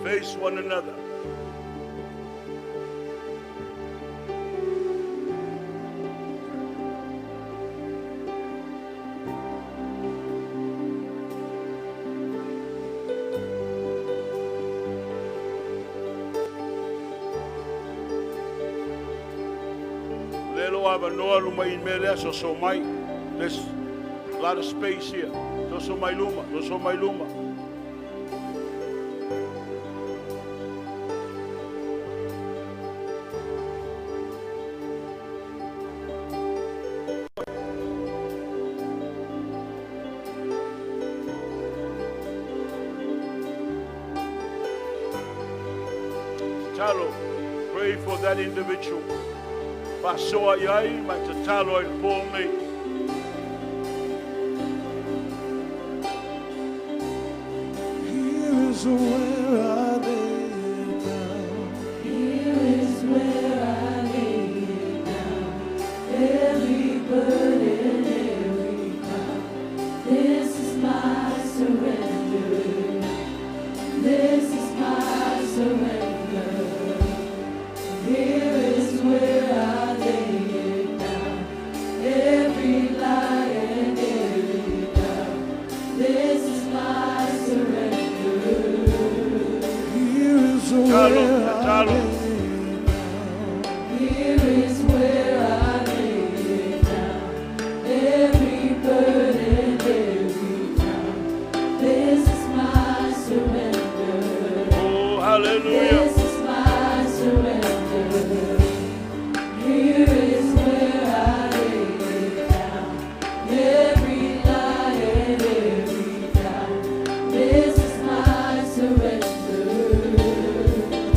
Speaker 1: Face one another. O lea o avanoa luma i le mea lea, soso mai. There's a lot of space here. Soso mai luma, soso mai luma. Tatalo. Pray for that individual. Faasoa i ai ma e tatalo ai le pō nei.
Speaker 2: Here is where I lay it down.
Speaker 3: Here is where I lay it down. Every burden, every cloud. This is my surrender. This is my surrender. Here is where I lay it down. Every lie and every doubt. This is my surrender.
Speaker 2: Here is
Speaker 1: Tatalo,
Speaker 2: where I
Speaker 1: tatalo.
Speaker 2: lay it down.
Speaker 3: Here is where I lay it down. Every burden, every doubt. This is my surrender.
Speaker 1: Oh, hallelujah.
Speaker 3: This is my surrender. Here is where I lay it down. Every lie and every doubt. This is my surrender.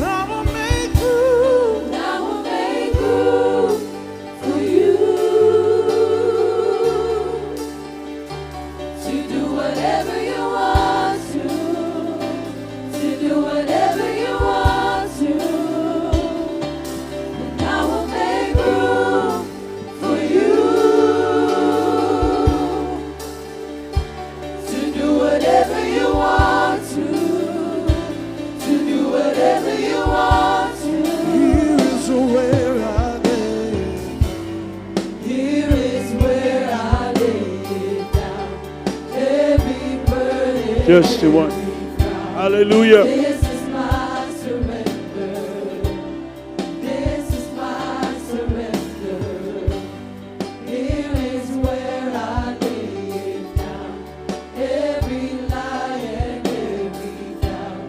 Speaker 2: I will make room.
Speaker 3: I will make room for you to do whatever you want to do whatever you want to. And I will make room for you to do whatever you want to do whatever you want to.
Speaker 2: Here is where I lay it down.
Speaker 3: Here is where I lay it down. Every burden,
Speaker 1: Just the one.
Speaker 3: every crown.
Speaker 1: Hallelujah.
Speaker 3: This is my surrender. This is my surrender. Here is where I lay it down. Every lie and every doubt.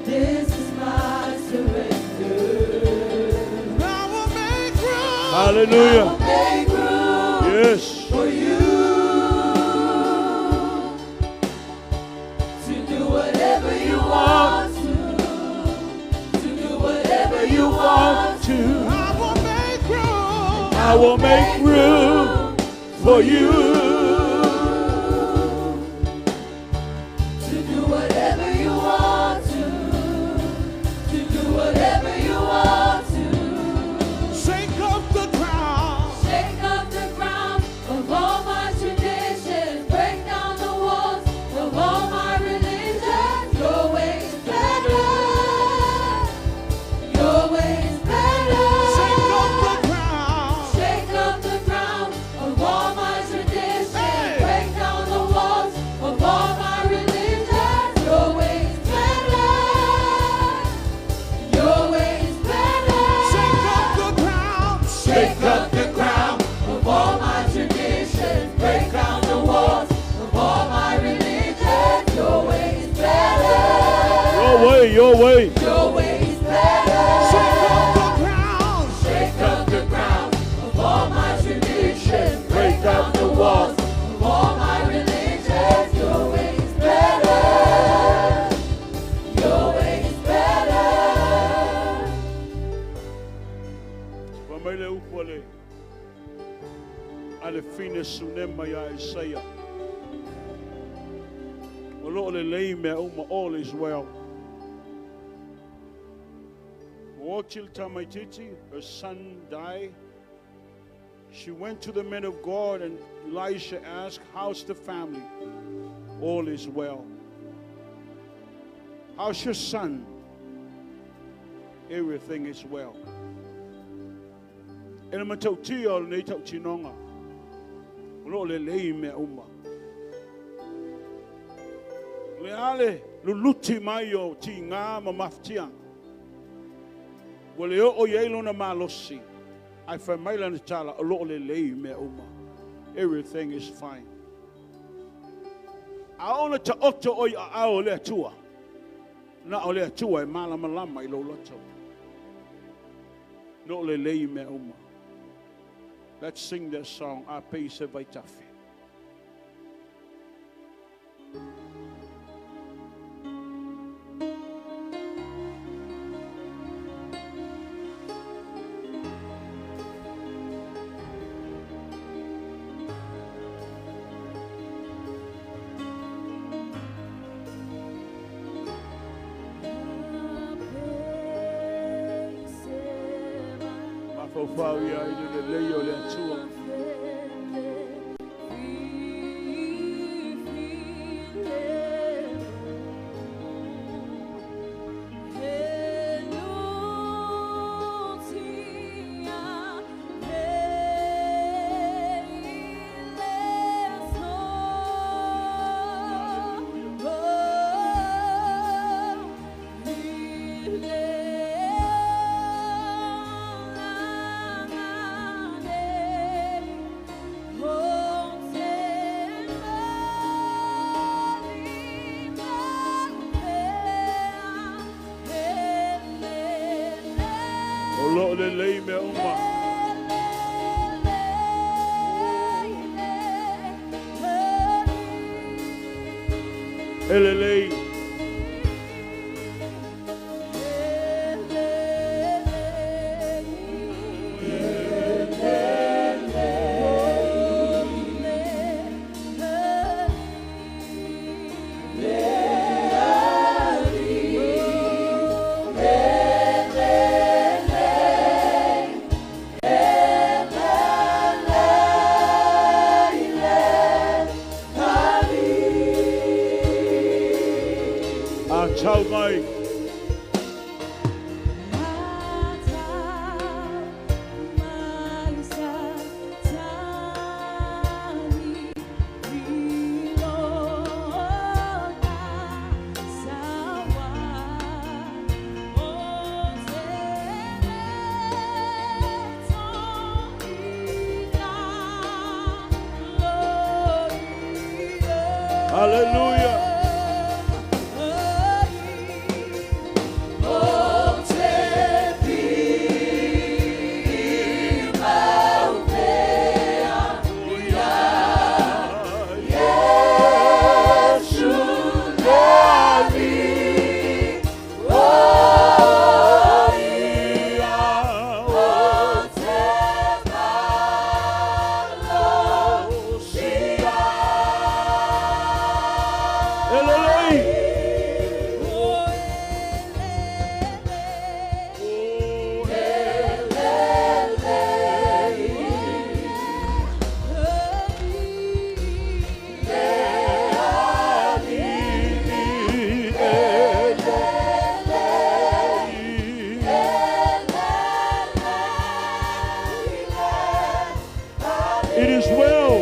Speaker 3: This is my surrender.
Speaker 2: I will make room.
Speaker 1: Hallelujah.
Speaker 3: I will make room
Speaker 1: Yes.
Speaker 3: for you to do whatever you want to do whatever you want
Speaker 1: To.
Speaker 2: I will make room.
Speaker 1: I will make room for you.
Speaker 3: to do whatever you want to do whatever you want to.
Speaker 2: Shake up the ground.
Speaker 3: Shake up the ground of all my traditions, break down the walls of all my religions. Your way is better. Your way is better.
Speaker 2: Shake up the ground.
Speaker 3: Shake up the ground of all my traditions.
Speaker 2: Hey!
Speaker 3: Break down the walls of all my religions. Your way is better. Your way is better.
Speaker 2: Shake up the ground.
Speaker 3: Shake up the ground of all my traditions. Break down the walls of all my religions. Your way is better.
Speaker 1: Your way, your way.
Speaker 3: Your way is better.
Speaker 2: Shake up the ground.
Speaker 3: Shake up the ground of all my traditions. Break down the walls of all my religions. Your way is better. Your way is better.
Speaker 1: Wa mai le upu a le fine sunema ia Isaia. O loo le lei mea uma, all is well. O til tamaititi, her son died. She went to the man of God and Elisha asked, how's the family? All is well. How's your son? Everything is well. E le matautia o lenei tautinoga. O loo lelei mea uma. Le ale luluti mai o ti ngā ma maftia. Ua le oo i ai lona malosi. Ai fai mai lana tala o loo lelei mea uma. Everything is fine. A ona ta oto oi a ao le atua. Na o le atua e malama lama i lo loto. No lelei mea uma. Let's sing that song, A Pei Se Vaitafe. Mafaufau ia i le lelei o le Atua. O loo lelei mea uma. E lelei. A tau mai. Hallelujah. E lelei. It is well.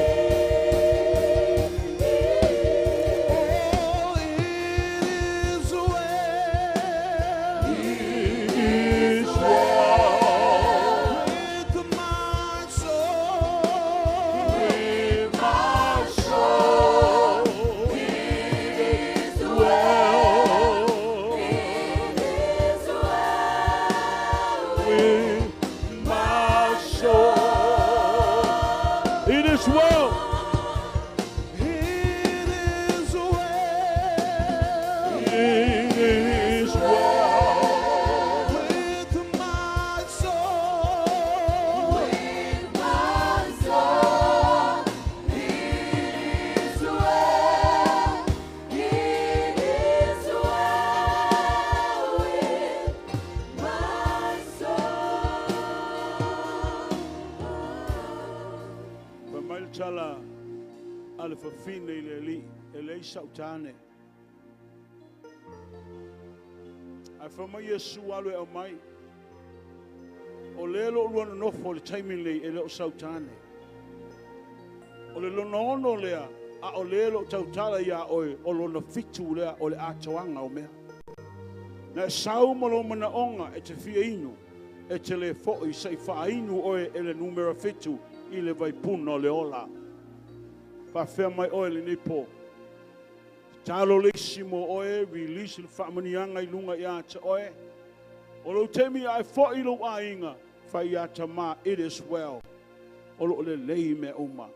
Speaker 2: Oh, it is well.
Speaker 1: It is well
Speaker 2: With my soul.
Speaker 1: with my soul. It is well with my soul. It is well.
Speaker 2: It is well.
Speaker 1: It is well
Speaker 2: With my soul.
Speaker 3: With my soul, it is well, it is well with my soul.
Speaker 1: Fai mai le tala a le fafine i le alii, e leai sau tane. Ae fai mai Iesu alu e aumai. O lea lo o lua nonofo i le taimi lenei e le o sau tane. O le lona 6 lea, a o lea lo o tautala ia oe, o lona 7 lea o le atoaga o mea. Na e sau ma lou manaoga e te fia inu, e te le foi se i faainu oe e le numera 7 i le vaipuna o le ola. Faafea mai oe lenei po. Talo le isi mo oe, release le faamanuiaga i luga ia te oe. O lou taimi ae foi lou aiga, fai ia tamā, it is well. O loo lelei mea uma.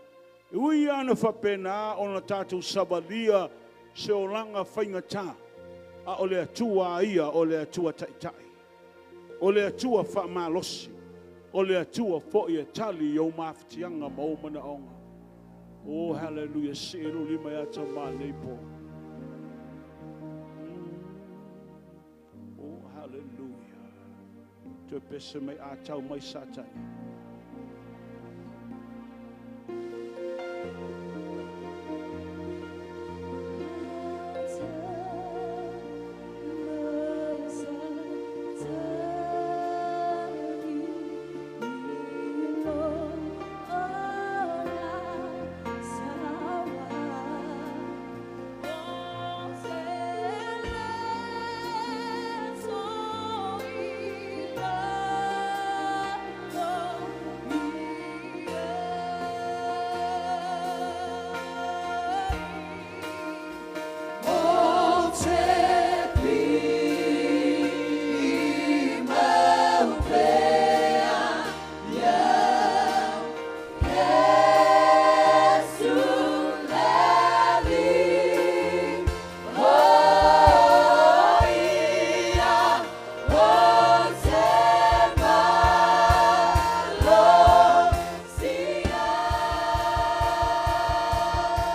Speaker 1: E ui ana faapena ona tatou savalia se olaga faigata. A o le Atua ia o le Atua taitai. O le Atua faamalosi. O le Atua foi e tali i ou mafatiaga ma ou manaoga. Oh, hallelujah. Se e lima ia tamā nei po. Oh, hallelujah. Toe pese mai a tau mai Satani.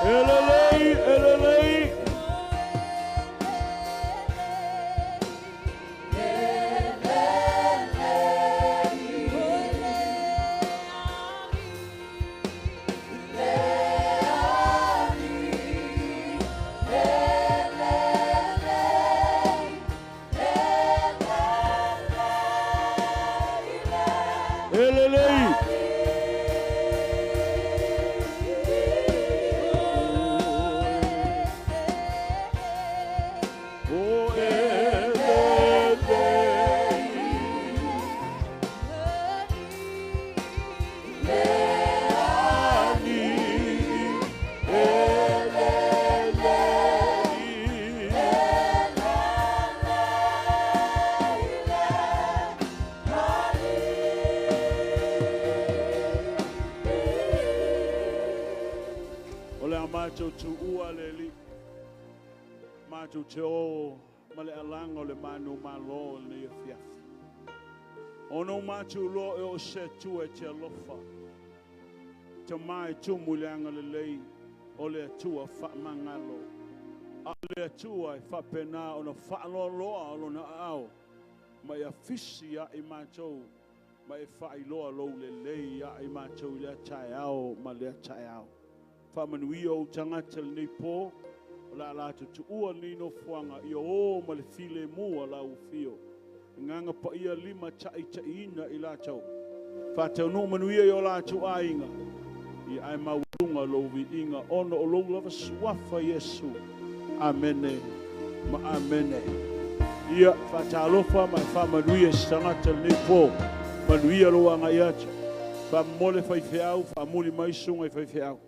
Speaker 1: Elelei, elelei. Elelei. O elelei. Ali, elelei. O le a mātou tuua le li. Mātou te o ma le alanga o le manu malo o le afiafi. Ono mātou loa e o se tua e te alofa. Te mai tumu le anga lelei o le atua whaamangalo. A le atua e whapena o na whaaloaloa o lona ao. Ma e afisi a i mātou. Ma e whailoa lou lelei a i mātou i lea tae ao ma lea tae ao. Whaamanuia o tangata le nei pō, o la la tu tuua ni no fuanga i o ma le file mua la u fio. Nganga pa ia lima tai tai ina i lātou. Whātau no manuia i o lātou ainga. I ai maulunga lo vi inga ono o lou lava suafa Yesu. Amene ma amene. Ia whātalofa ma whaamanuia si tangata le nei pō. Manuia lo anga i atu. Whaamole whaiwheau, whaamuli mai sunga i whaiwheau.